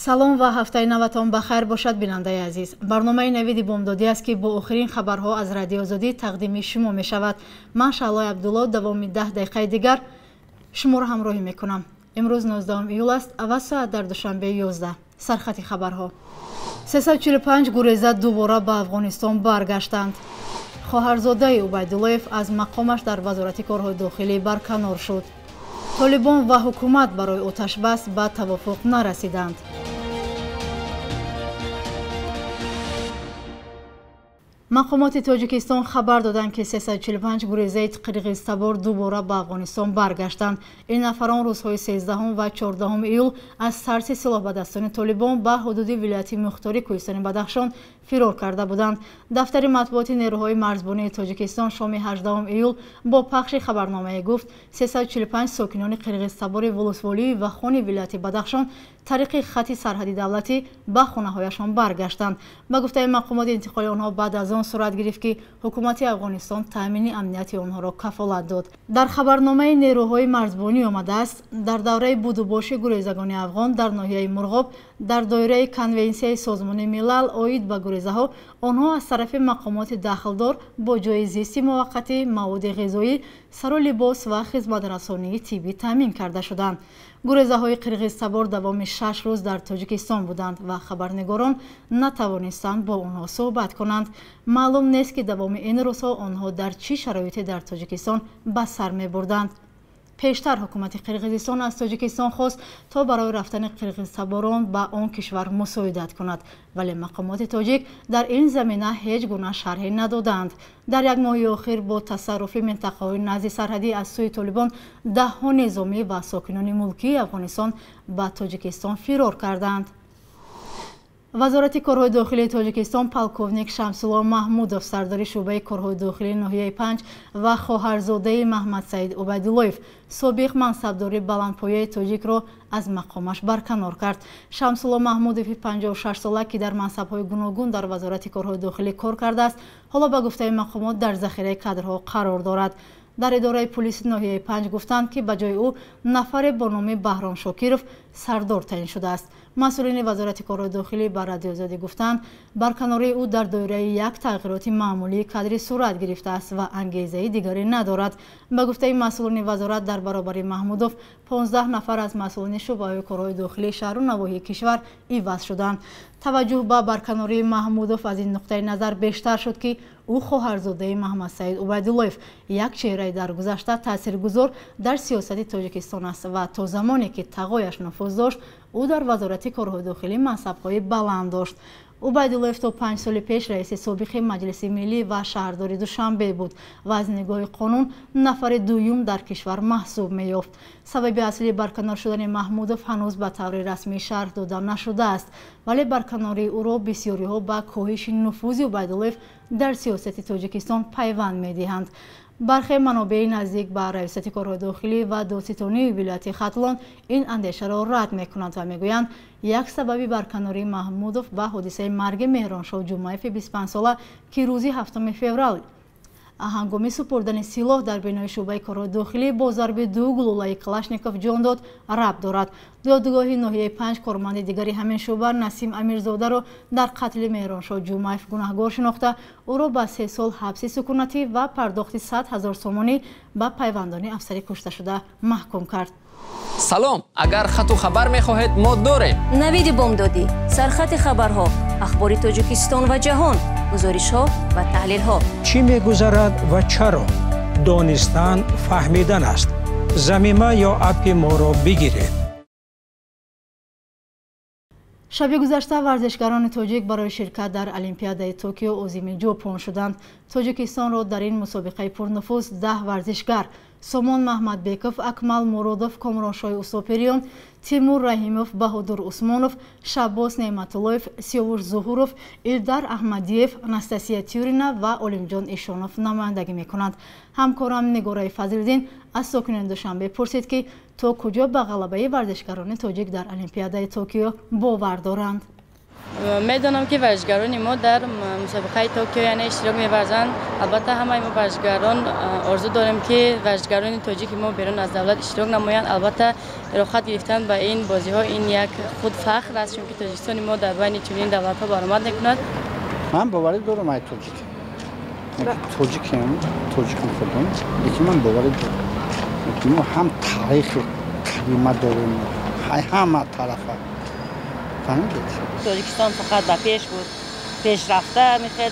Салом ва ҳафтаи наватон ба хайр бошад, бинандаи азиз. Барномаи Навиди Бомдодӣ аст, ки бо охирин хабарҳо аз Радиои Озодӣ тақдими шумо мешавад. Ман Шаҳлои Абдулло давоми 10 дақиқаи дигар шуморо ҳамроҳӣ мекунам. Имрӯз 19 июл аст ва соат дар Душанбе 11. Сархати хабарҳо. 345 гуреза дубора ба Афғонистон баргаштанд. Хоҳарзодаи Убайдуллоев аз мақомаш дар Вазорати корҳои дохилӣ барканор шуд. Толибон ва ҳукумат барои оташбас ба тавофуқ нарасиданд. Мақомоти Тоҷикистон хабар доданд, ки 345 гурезаи қирғизтабор дубора ба Афғонистон баргаштанд. Ин нафарон рӯзҳои 13 ва 14 июл аз тарси силоҳбадастони Толибон ба ҳудуди вилояти мухтори Кӯҳистони Бадахшон фирор карда буданд. Дафтари матбуоти нерӯҳои марзбонии Тоҷикистон шоми 18 июл бо пахши хабарномае гуфт, 345 сокинони қирғизтабори Вулусволии ва Хони вилояти Бадахшон тариқи хати сарҳади давлатӣ ба хонаҳояшон баргаштанд. Ба гуфтаи мақомоти интиқоли онҳо баъд аз он сурат гирифт, ки ҳукумати Афғонистон таъмини амнияти онҳоро кафолат дод. Дар хабарномаи нерӯҳои марзбонӣ омадааст, дар давраи будубоши гурезагони афғон дар ноҳияи Мурғоб дар доираи Конвенсияи Созмони Милал оид ба гурезаҳо онҳо аз тарафи мақомоти дахлдор бо ҷои зисти муваққатӣ, маводи ғизоӣ, сару либос ва хизматрасонии тиббӣ таъмин карда шуданд. Гурезаҳои қирғизтабор давоми 6 рӯз дар Тоҷикистон буданд ва хабарнигорон натавонистанд бо онҳо суҳбат кунанд. Маълум нест, ки давоми ин рӯзҳо онҳо дар чӣ шароите дар Тоҷикистон ба сар мебурданд. Пештар ҳукумати Қирғизистон аз Тоҷикистон хост, то барои рафтани қирғизтаборон ба он кишвар мусоидат кунад, вале мақомоти тоҷик дар ин замина ҳеҷ гуна шарҳе надоданд. Дар як моҳи охир бо тасарруфи минтақаҳои назди сарҳадӣ аз сӯи Толибон даҳҳо низомӣ ва сокинони мулкии Афғонистон ба Тоҷикистон фирор карданд. Вазорати корҳои дохилии Тоҷикистон полковник Шамсулло Маҳмудов, сардори шӯъбаи корҳои дохилии ноҳияи 5 ва хоҳарзодаи Маҳмадсаид Убайдуллоев, собиқ мансабдори баландпояи тоҷикро аз мақомаш барканор кард. Шамсулло Маҳмудови 56сола, ки дар мансабҳои гуногун дар Вазорати корҳои дохилӣ кор кардааст, ҳоло ба гуфтаи мақомот дар захираи кадрҳо қарор дорад. Дар идораи пулиси ноҳияи 5 гуфтанд, ки ба ҷои ӯ нафаре бо номи Баҳром Шокиров сардор таъин шудааст. Масъулини Вазорати корҳои дохилӣ ба Радиои Озодӣ гуфтанд, барканории ӯ дар доираи як тағйироти маъмулии кадрӣ сурат гирифтааст ва ангезаи дигаре надорад. Ба гуфтаи масъулини вазорат, дар баробари Маҳмудов 15 нафар аз масъулини шӯъбаҳои корҳои дохилии шаҳру навоҳии кишвар иваз шуданд. Таваҷҷӯҳ ба барканории Маҳмудов аз ин нуқтаи назар бештар шуд, ки ӯ хоҳарзодаи Маҳмадсаид Убайдуллоев, як чеҳраи дар гузашта таъсиргузор дар сиёсати Тоҷикистон аст ва то замоне ки тағояш нуфуз дошт, ӯ дар Вазорати корҳои дохилӣ мансабҳои баланд дошт. Убайдуллоев то 5 соли пеш раиси собиқи Маҷлиси миллӣ ва шаҳрдори Душанбе буд ва аз нигоҳи қонун нафари дуюм дар кишвар маҳсуб меёфт. Сабаби аслии барканор шудани Маҳмудов ҳанӯз ба таври расмӣ шарҳ дода нашудааст, вале барканории ӯро бисёриҳо ба коҳиши нуфузи Убайдуллоев дар сиёсати Тоҷикистон пайванд медиҳанд. Бархе манобеи наздик ба Раёсати корҳои дохилӣ ва додситонии вилояти Хатлон ин андешаро рад мекунанд ва мегӯянд, як сабаби барканории Маҳмудов ба ҳодисаи марги Меҳроншоҳ Ҷумаеви 25сола, ки рӯзи 7 феврал ҳангоми супурдани силоҳ дар бинои шӯъбаи корҳои дохилӣ бо зарби 2 гулӯлаи Калашников ҷон дод, рабт дорад. Додгоҳи ноҳияи 5 корманди дигари ҳамин шӯъба Насим Амирзодаро дар қатли Меҳроншоҳ Ҷумаев гунаҳгор шинохта, ӯро ба 3 сол ҳабси сукунатӣ ва пардохти 100 000 сомонӣ ба пайвандони афсари кушташуда маҳкум кард. Салом, агар хату хабар мехоҳед, мо дорем. Навиди Бомдодӣ, сархати хабарҳо, ахбори Тоҷикистон ва ҷаҳон, гузоришҳо ва таҳлилҳо. Чӣ мегузарад ва чаро? Донистан фаҳмидан аст. Замима ё аппи моро бигиред. Шаби гузашта варзишгарони тоҷик барои ширкат дар Олимпиадаи Токио озими Ҷопон шуданд. Тоҷикистонро дар ин мусобиқаи пурнуфуз 10 варзишгар Сомон Маҳмадбеков, Акмал Муродов, Комроншоҳи Усопериён, Тимур Раҳимов, Баҳодур Усмонов, Шаббос Неъматуллоев, Сиёвуш Зуҳуров, Илдар Аҳмадиев, Анастасия Тюрина ва Олимҷон Ишонов намояндагӣ мекунанд. Ҳамкорам Нигораи Фазлиддин аз сокинони Душанбе пурсид, ки то куҷо ба ғалабаи варзишгарони тоҷик дар Олимпиадаи Токио бовар доранд. Медонам, ки варзишгарони мо дар мусобиқаи Токио, яъне, иштирок меварзанд. Албатта, ҳамаи мо варзишгарон орзу дорем, ки варзишгарони тоҷики мо берун аз давлат иштирок намоянд. Албатта, роҳхат гирифтан ба ин бозиҳо ин як худ фахр аст, чунки Тоҷикистони мо дар байни чунин давлатҳо баромад мекунад. Ман боварӣ дорам, ай тоҷик, тоҷикем, тоҷикам худам, лекин ман боварӣ дорам, мо ҳам таърихи қадима дорем, ҳама тарафа, фаҳмидед. Тоҷикистон фақат ба пеш буд, пешрафта мехед,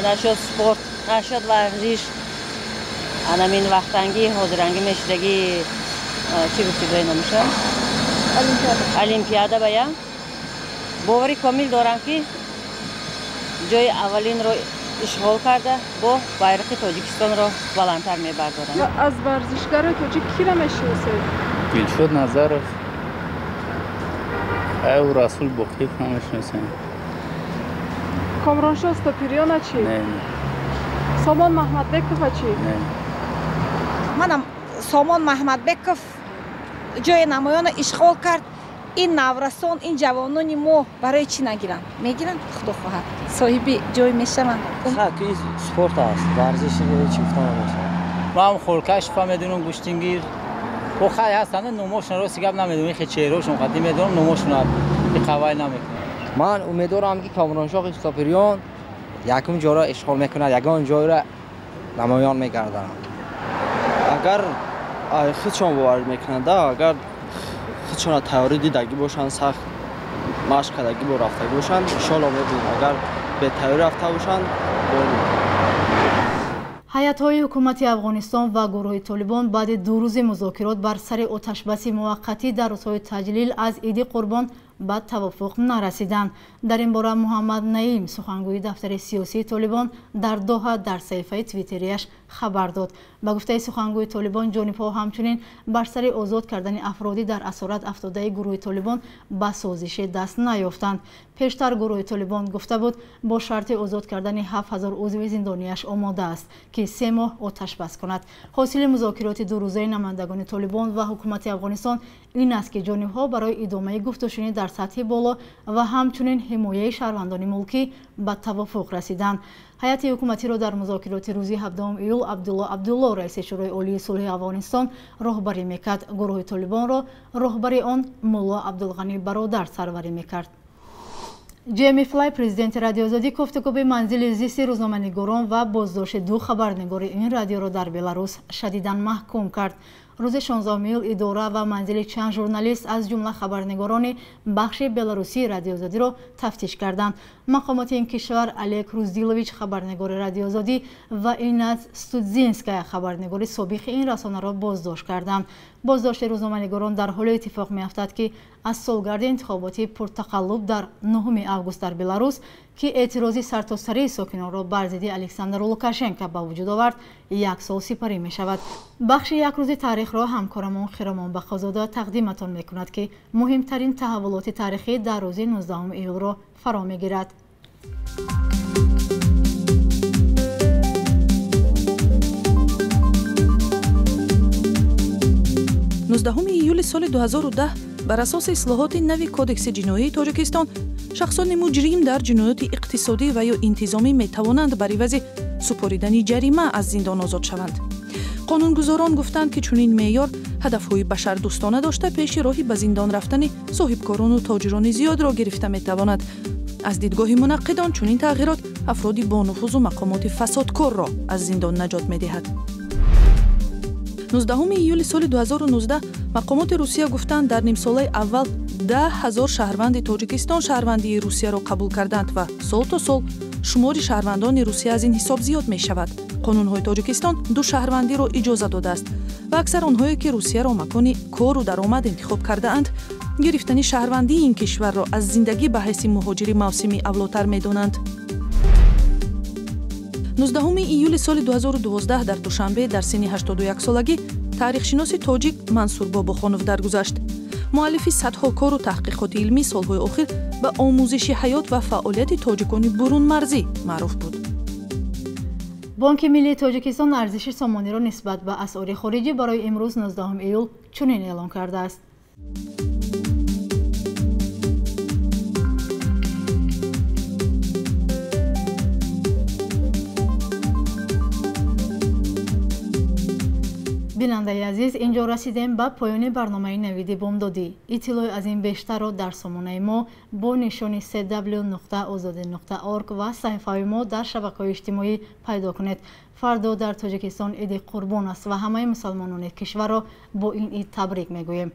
нашуд спорт, нашуд варзиш. Анамин вақтангӣ ҳозирангӣ мешудагӣ, чӣ гуфти, бо номуша, олимпиада бая, бовари комил дорам, ки ҷои аввалинро ишғол карда, бо байрақи Тоҷикистонро баландтар мебардорам. Аз варзишгарои тоҷик киро мешиносед? Дилшод Назаров, ай Расул Боқиев мешиносем. Комроншо Стопирёна чӣ? Не, не. Сомон Маҳмадбекова чӣ? Не. Манам Сомон Маҳмадбеков ҷои намоёнро ишғол кард. Ин наврасон, ин ҷавонони мо барои чӣ нагиранд? Мегиранд, худо хоҳад, соҳиби ҷой мешаванд. Спорт аст, варзиш, чӣ гуфтан намешавад. Ман Хуркашфа медонам, гӯштингир. Бо хай ҳастанд, номошон рости гап намедонам, хе чеҳраҳошон қадим медонам, номошон қавай намекунам. Ман умедворам, ки Комроншоҳ Истопирён якум ҷойро ишғол мекунад, ягон ҷойро намоён мегардонад. Агар худшон боварӣ мекунанд, агар худшона тайёрӣ дидагӣ бошанд, сахт машқ кардагӣ бо рафтагӣ бошанд, иншоалло мебинем. Агар бетайёрӣ рафта бошанд. Ҳайатҳои ҳукумати Афғонистон ва гурӯҳи Толибон баъди 2 рӯзи музокирот бар сари оташбаси муваққатӣ дар рӯзҳои таҷлил аз Иди Қурбон ба тавофуқ нарасиданд. Дар ин бора Муҳаммад Наим, сухангӯи дафтари сиёсии Толибон дар Доҳа, дар саҳифаи твиттериаш хабар дод. Ба гуфтаи сухангӯи Толибон, ҷонибҳо ҳамчунин бар сари озод кардани афроди дар асорат афтодаи гурӯҳи Толибон ба созише даст наёфтанд. Пештар гурӯҳи Толибон гуфта буд, бо шарти озод кардани 7000 узви зиндонияш омода аст, ки 3 моҳ оташбас кунад. Ҳосили музокироти дурӯзаи намояндагони Толибон ва ҳукумати Афғонистон ин аст, ки ҷонибҳо барои идомаи гуфтушунид дар сатҳи боло ва ҳамчунин ҳимояи шаҳрвандони мулкӣ ба тавофуқ расиданд. Ҳайати ҳукуматиро дар музокироти рӯзи 17 июл Абдулло Абдулло, раиси Шӯрои Олии сулҳи Афғонистон, роҳбарӣ мекард. Гурӯҳи Толибонро роҳбари он Мулло Абдулғанӣ Бародар сарварӣ мекард. Ҷеми Флай, президенти Радиоозодӣ, кофтукӯби манзили зисти рӯзноманигорон ва боздошти ду хабарнигори ин радиоро дар Беларус шадидан маҳкум кард. Рӯзи 16 июл идора ва манзили чанд журналист, аз ҷумла хабарнигорони бахши беларусии Радиоозодиро тафтиш карданд. Мақомоти ин кишвар Олег Руздилович, хабарнигори Радиоозодӣ, ва Инна Студзинская, хабарнигори собиқи ин расонаро боздошт карданд. Боздошти рӯзноманигорон дар ҳоле иттифоқ меафтад, ки аз солгарди интихоботи пуртақаллуб дар 9 август дар Беларус, ки эътирози сартосарии сокинонро бар зидди Александр Лукашенко ба вуҷуд овард, як сол сипарӣ мешавад. Бахши як рӯзи таърихро ҳамкорамон Хиромон Бақозода тақдиматон мекунад, ки муҳимтарин таҳаввулоти таърихӣ дар рӯзи 19 июлро фаро мегирад. 19 июли соли 2010 бар асоси ислоҳоти нави Кодекси ҷиноии Тоҷикистон шахсони муҷрим дар ҷиноёти иқтисодӣ ва ё интизомӣ метавонанд бар ивази супоридани ҷарима аз зиндон озод шаванд. Қонунгузорон гуфтанд, ки чунин меъёр ҳадафҳои башардӯстона дошта, пеши роҳи ба зиндон рафтани соҳибкорону тоҷирони зиёдро гирифта метавонад. Аз дидгоҳи мунаққидон, чунин тағйирот афроди бонуфузу мақомоти фасодкорро аз зиндон наҷот медиҳад. 19 июли соли 2019 мақомоти Русия гуфтанд, дар нимсолаи аввал 10 000 шаҳрванди Тоҷикистон шаҳрвандии Русияро қабул карданд ва сол то сол шумори шаҳрвандони Русия аз ин ҳисоб зиёд мешавад. Қонунҳои Тоҷикистон ду шаҳрвандиро иҷоза додааст ва аксар онҳое, ки Русияро макони кору даромад интихоб кардаанд, гирифтани шаҳрвандии ин кишварро аз зиндагӣ ба ҳайси муҳоҷири мавсимӣ авлотар медонанд. 19 июли соли 2012 дар Душанбе дар синни 81 солагӣ таърихшиноси тоҷик Мансур Бобохонов даргузашт. Муаллифи садҳо кору таҳқиқоти илмӣ солҳои охир ба омӯзиши ҳаёт ва фаъолияти тоҷикони бурунмарзӣ маъруф буд. Бонки миллии Тоҷикистон арзиши сомониро нисбат ба асъори хориҷӣ барои имрӯз, 19 июл, чунин эълон кардааст. Бинандаи азиз, инҷо расидем ба поёни барномаи Навиди бомдодӣ. Иттилои аз ин бештарро дар сомонаи мо бо нишони cw.ozodi.org ва саҳифаҳои мо дар шабакаҳои иҷтимоӣ пайдо кунед. Фардо дар Тоҷикистон Иди Қурбон аст ва ҳамаи мусалмонони кишварро бо ин ид табрик мегӯем.